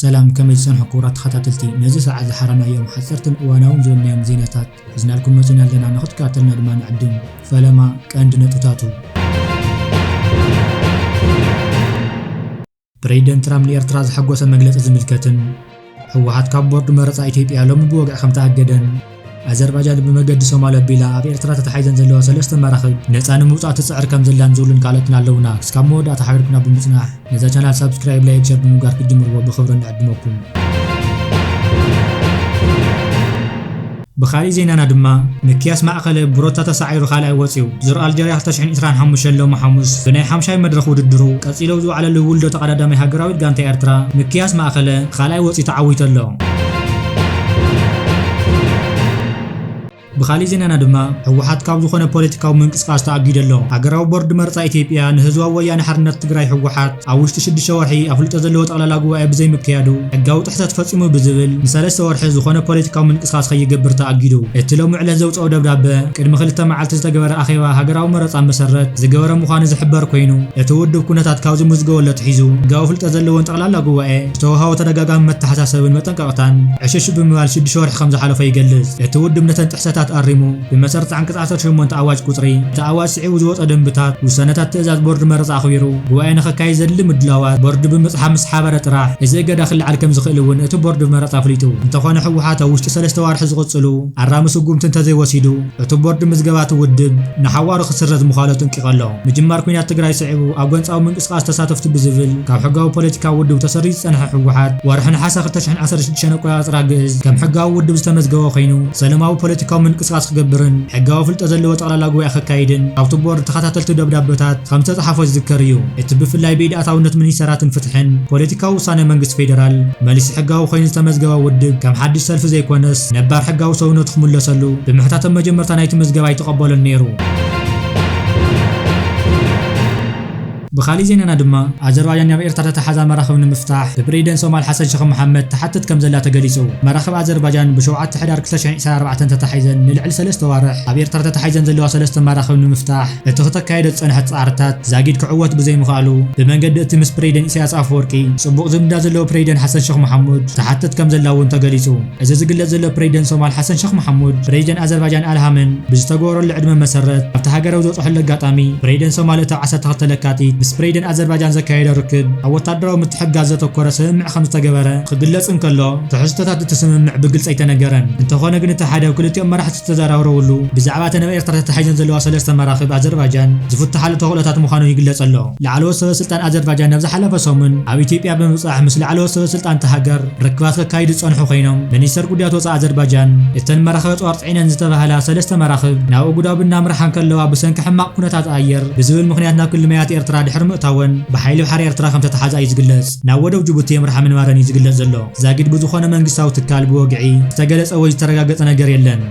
ሰላም፣ ከመይ ዝጸንሑ ክቡራት ተኸታተልቲ? ነዚ ሰዓት ዝሓረናዮም ሓጸርትን እዋናውን ዝበልናዮም ዜናታት ሒዝናልኩም መጺና ኣለና። ንኽትከታተልና ድማ ንዕድም። ፈለማ ቀንዲ ነጥብታቱ። ፕሬዚደንት ትራምፕ ንኤርትራ ዘሐጎሰ መግለጺ ዝምልከትን ህወሓት ካብ ቦርድ መረጻ ኢትዮጵያ ሎሚ ብወግዒ ከም ተኣገደን፣ ኣዘርባጃን ብመገዲ ሶማል ኣቢላ ኣብ ኤርትራ ተታሒዘን ዘለዋ ሰለስተ መራኽብ ነጻ ንምውጻእ ትጽዕር ከም ዘላን ዝብሉን ካልኦትን ኣለውና። እስካብ መወዳእታ ሓቢርኩና ብምጽናሕ ነዛ ቻናል ሳብስክራይብ፣ ላይክ፣ ሸር ብምግባር ክትጅምርዎ ብኽብሪ ንዕድመኩም። ብኻሊእ ዜናና ድማ፣ ምክያስ ማእኸለ ብሮታ ተሳዒሩ ካልኣይ ወፂኡ። ዙር ኣልጀርያ ክልተ ሽሕን ዕስራን ሓሙሽተን ሎሚ ሓሙስ ብናይ ሓምሻይ መድረኽ ውድድሩ ቀፂሎ ዝወዓለሉ ውልዶ ተቐዳዳማይ ሃገራዊት ጋንታ ኤርትራ ምክያስ ማእኸለ ካልኣይ ወፂኡ ተዓዊቱ ኣሎ። ብኻሊእ ዜናና ድማ፣ ህወሓት ካብ ዝኾነ ፖለቲካዊ ምንቅስቃስ ተኣጊዱ ኣሎ። ሃገራዊ ቦርድ መረፃ ኢትዮጵያ ንህዝባዊ ወያነ ሓርነት ትግራይ ህወሓት ኣብ ውሽጢ ሽዱሽተ ወርሒ ኣፍልጦ ዘለዎ ጠቕላላ ጉባኤ ብዘይምክያዱ ሕጋዊ ጥሕሰት ፈፂሙ ብዝብል ንሰለስተ ወርሒ ዝኾነ ፖለቲካዊ ምንቅስቃስ ከይገብር ተኣጊዱ። እቲ ሎሚ ዕለት ዘውፅኦ ደብዳበ ቅድሚ ክልተ መዓልቲ ዝተገበረ ኣኼባ ሃገራዊ መረፃ መሰረት ዝገበረ ምዃኑ ዝሕበር ኮይኑ፣ እቲ ውድብ ኩነታት ካብ ዝምዝገበሉ ኣትሒዙ ሕጋዊ ፍልጠት ዘለዎን ጠቕላላ ጉባኤ ዝተውሃቦ ተደጋጋሚ መተሓሳሰብን መጠንቀቕታን ዕሽሽ ብምባል ሽዱሽተ ወርሒ ከም ዝሓለፎ ይገልጽ። እቲ ውድብ ነተን ጥሕሰታት ኣሪሙ ብመሰረት ዓንቀጽ ዓሰርተ ሸሞንተ ኣዋጅ ቁጽሪ፣ እቲ ኣዋጅ ስዒቡ ዝወጸ ደንብታት፣ ውሳነታት ትእዛዝ ቦርድ መረጻ ኣኽቢሩ ጉባኤ ንኸካይድ ዘድሊ ምድላዋት ቦርድ ብምጽሓፍ ምስ ሓበረ ጥራሕ እዚ እገዳ ክለዓል ከም ዝኽእል እውን እቲ ቦርድ መረጻ ኣፍሊጡ። እንተኾነ ህወሓት ኣብ ውሽጢ ሰለስተ ኣዋርሕ ዝቕጽሉ ኣራሚ ስጉምቲ እንተዘይወሲዱ፣ እቲ ቦርድ ምዝገባ እቲ ውድብ ንሓዋሩ ክስረዝ ምዃኑ ኣጠንቂቑ ኣሎ። ምጅማር ኲናት ትግራይ ስዒቡ ኣብ ጎንጻዊ ምንቅስቓስ ተሳተፍቲ ብዝብል ካብ ሕጋዊ ፖለቲካዊ ውድብ ተሰሪዙ ዝጸንሐ ህወሓት፣ ወርሒ ነሓሰ ክልተ ሽሕን ዓሰርተ ሽዱሽተን ኣቆጻጽራ ግእዝ ከም ሕጋዊ ውድብ ዝተመዝገበ ኮይኑ፣ ሰላማዊ ፖለቲካዊ ምንቅስቓስ ክገብርን ሕጋዊ ፍልጠት ዘለዎ ጠቕላላ ጉባኤ ከካይድን ካብቲ ቦርድ ተኸታተልቲ ደብዳበታት ከም ዝተጻሓፎ ዝዝከር እዩ። እቲ ብፍላይ ብኢድ ኣእታውነት ሚኒስተራትን ፍትሕን ፖለቲካዊ ውሳነ መንግስቲ ፌደራል መሊሱ ሕጋዊ ኮይኑ ዝተመዝገበ ውድብ ከም ሓድሽ ሰልፊ ዘይኮነስ ነባር ሕጋዊ ሰውነቱ ክምለሰሉ ብምሕታት ኣብ መጀመርታ ናይቲ ምዝገባ ኣይተቐበሎን ነይሩ። ብኻሊእ ዜናና ድማ፣ ኣዘርባጃን ናብ ኤርትራ ተተሓዛ መራኽብ ንምፍታሕ ብፕሬዚደንት ሶማል ሓሰን ሸኽ መሓመድ ትሓትት ከም ዘላ ተገሊጹ። መራኽብ ኣዘርባጃን ብሸውዓተ ሕዳር ክልተ ሽሕን ዕስራን ኣርባዕተን ተታሒዘን ንልዕሊ ሰለስተ ኣዋርሕ ኣብ ኤርትራ ተታሒዘን ዘለዋ ሰለስተ መራኽብ ንምፍታሕ እቲ ክተካየዶ ዝጸንሐት ጻዕርታት ዛጊድ ክዕወት ብዘይምኽኣሉ፣ ብመንገዲ እቲ ምስ ፕሬዚደንት ኢሳያስ ኣፈወርቂ ጽቡቕ ዝምድና ዘለዎ ፕሬዚደንት ሓሰን ሸኽ መሓሙድ ትሓትት ከም ዘላ እውን ተገሊጹ። እዚ ዝግለጽ ዘሎ ፕሬዚደንት ሶማል ሓሰን ሸኽ መሓሙድ፣ ፕሬዚደንት ኣዘርባጃን ኣልሃምን ብዝተገበረሉ ዕድመ መሰረት ኣብቲ ሃገራዊ ዝበጽሐሉ ኣጋጣሚ፣ ፕሬዚደንት ሶማል እቲ ዓሰርተ ክልተ ለካቲት ምስ ፕሬዚደንት ኣዘርባጃን ዘካየዶ ርክብ ኣብ ወታደራዊ ምትሕግጋዝ ዘተኮረ ስምምዕ ከም ዝተገበረ ክግለጽ እንከሎ፣ ትሕዝቶታት እቲ ስምምዕ ብግልጺ ኣይተነገረን። እንተኾነ ግን እቲ ሓደ ኣብ ክልቲኦም መራሕቲ ዝተዘራረብሉ ብዛዕባ እተን ኣብ ኤርትራ ተታሒዘን ዘለዋ ሰለስተ መራኽብ ኣዘርባጃን ዝፍትሓሉ ተኽእሎታት ምዃኑ ይግለጽ ኣሎ። ላዕለዎት ሰበ ስልጣን ኣዘርባጃን ኣብ ዝሓለፈ ሰሙን ኣብ ኢትዮጵያ ብምብጻሕ ምስ ላዕለዎት ሰበ ስልጣን እታ ሃገር ርክባት ከካይዱ ዝጸንሑ ኮይኖም፣ ሚኒስተር ጉዳያት ወጻኢ ኣዘርባጃን እተን መራኽብ ኣጽዋር ጽዒነን ዝተባህላ ሰለስተ መራኽብ ናብ ኣቡዳቢ እናምርሓ እንከለዋ ብሰንኪ ሕማቕ ኩነታት ኣየር ብዝብል ምኽንያት ናብ ክሊ ማያት ኤርትራ ድሕሪ ምእታወን ብሓይሊ ባሕሪ ኤርትራ ከም ተተሓዛ እዩ ዝግለጽ። ናብ ወደብ ጅቡቲ የምርሓ ምንባረን እዩ ዝግለጽ ዘሎ። ዛጊድ ብዝኾነ መንግስታዊ ትካል ብወግዒ ዝተገለጸ ወይ ዝተረጋገጸ ነገር የለን።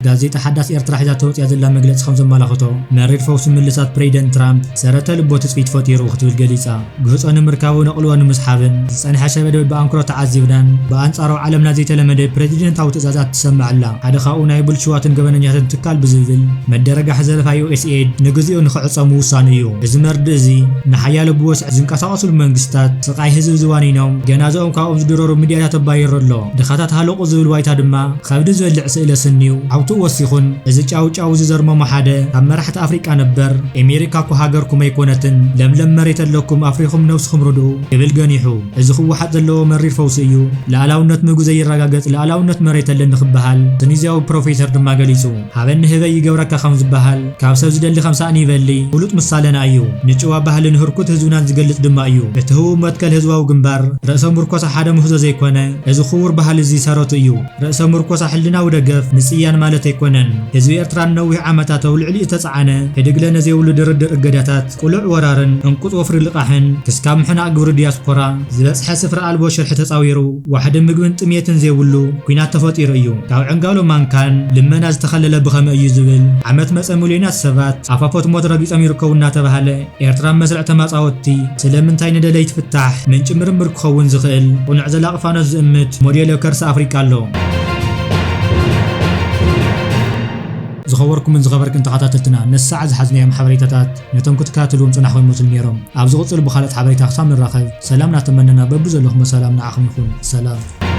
ጋዜጣ ሓዳስ ኤርትራ ሒዛቶ ወጺኣ ዘላ መግለጺ ከም ዘመላኽቶ፣ መሪር ፈውሲ ምልሳት ፕሬዚደንት ትራምፕ ሰረተ ልቦ ትጽቢት ፈጢሩ ክትብል ገሊጻ። ግህጾ ንምርካቡ ነቕልዎ ንምስሓብን ዝጸንሐ ሸበድበድ ብኣንክሮ ተዓዚብናን፣ ብኣንጻሩ ኣብ ዓለምና ዘይተለመደ ፕሬዚደንታዊ ትእዛዛት ትሰምዕ ኣላ። ሓደ ካብኡ ናይ ብልሽዋትን ገበነኛታትን ትካል ብዝብል መደረጋሒ ዘለፋ ዩ ኤስ ኤድ ንግዚኡ ንኽዕጾ ምውሳኑ እዩ። እዚ መርድእ እዚ ንሓያሎ ብወስዒ ዝንቀሳቐስሉ መንግስታት ስቓይ ህዝቢ ዝዋኒኖም ገናዝኦም ካብኦም ዝድረሩ ሚድያታት ኣባይሩ ኣሎ። ድኻታት ሃለቑ ዝብል ዋይታ ድማ ከብዲ ዝበልዕ ስእለ ስኒዩ ዓውትኡ ወሲኹን፣ እዚ ጫው ጫው ዝዘርመሞ ሓደ ካብ መራሕቲ ኣፍሪቃ ነበር፣ ኤሜሪካ እኮ ሃገርኩም ኣይኮነትን፣ ለምለም መሬት ኣለኩም፣ ኣፍሪኹም ነብስኹም ርድኡ ክብል ገኒሑ። እዚ ክወሓጥ ዘለዎ መሪር ፈውሲ እዩ። ልኣላውነት ምግቢ ዘይረጋገጽ ልኣላውነት መሬት ኣለኒ ክበሃል ቱኒዝያዊ ፕሮፌሰር ድማ ገሊጹ። ሃበኒ ህበይ ይገብረካ ከም ዝበሃል፣ ካብ ሰብ ዝደሊ ከም ሳእኒ ይበሊ ፍሉጥ ምሳለና እዩ። ንጭዋ ባህልን ህርኩት ህዝብናን ዝገልጽ ድማ እዩ። እቲ ህቡብ መትከል ህዝባዊ ግንባር ርእሰ ምርኮሳ ሓደ ምህዞ ዘይኮነ፣ እዚ ክቡር ባህሊ እዚ ሰረቱ እዩ። ርእሰ ምርኮሳ ሕልናዊ ደገፍ ምጽያን ማለት ኣይኮነን። ህዝቢ ኤርትራ ንነዊሕ ዓመታት ኣብ ልዕሊኡ ዝተጻዕነ ህድግለ ነዘይብሉ ድርድር እገዳታት፣ ቅሉዕ ወራርን ዕንቁጽ ወፍሪ ልቓሕን ክስካብ ምሕናቕ ግብሪ ዲያስፖራ ዝበጽሐ ስፍራ ኣልቦ ሽርሒ ተጻዊሩ፣ ዋሕዲ ምግብን ጥሜትን ዘይብሉ ኲናት ተፈጢሩ እዩ። ካብ ዕንጋሎ ማንካን ልመና ዝተኸለለ ብኸመይ እዩ ዝብል፣ ዓመት መጸ ሚልዮናት ሰባት ኣፋፎት ሞት ረጊጾም ይርከቡ እናተባህለ፣ ኤርትራ ኣብ መስርዕ ተማጻወትቲ ስለምንታይ ንደለይቲ ፍታሕ ምንጪ ምርምር ክኸውን ዝኽእል ቅኑዕ ዘላቒ ፋኖስ ዝእምት ሞዴል ኣብ ከርሲ ኣፍሪቃ ኣሎ። ዝኸበርኩምን ዝኸበርክን ተኸታተልትና፣ ነሳዕ ዝሓዝናዮም ሓበሬታታት ነቶም ክትከታተልዎም ጽናሕኩም ይመስሉ ነይሮም። ኣብ ዝቕጽል ብኻልኦት ሓበሬታ ክሳብ ንራኸብ፣ ሰላም እናተመነና በብዘለኹሞ ሰላም ንዓኹም ይኹን። ሰላም።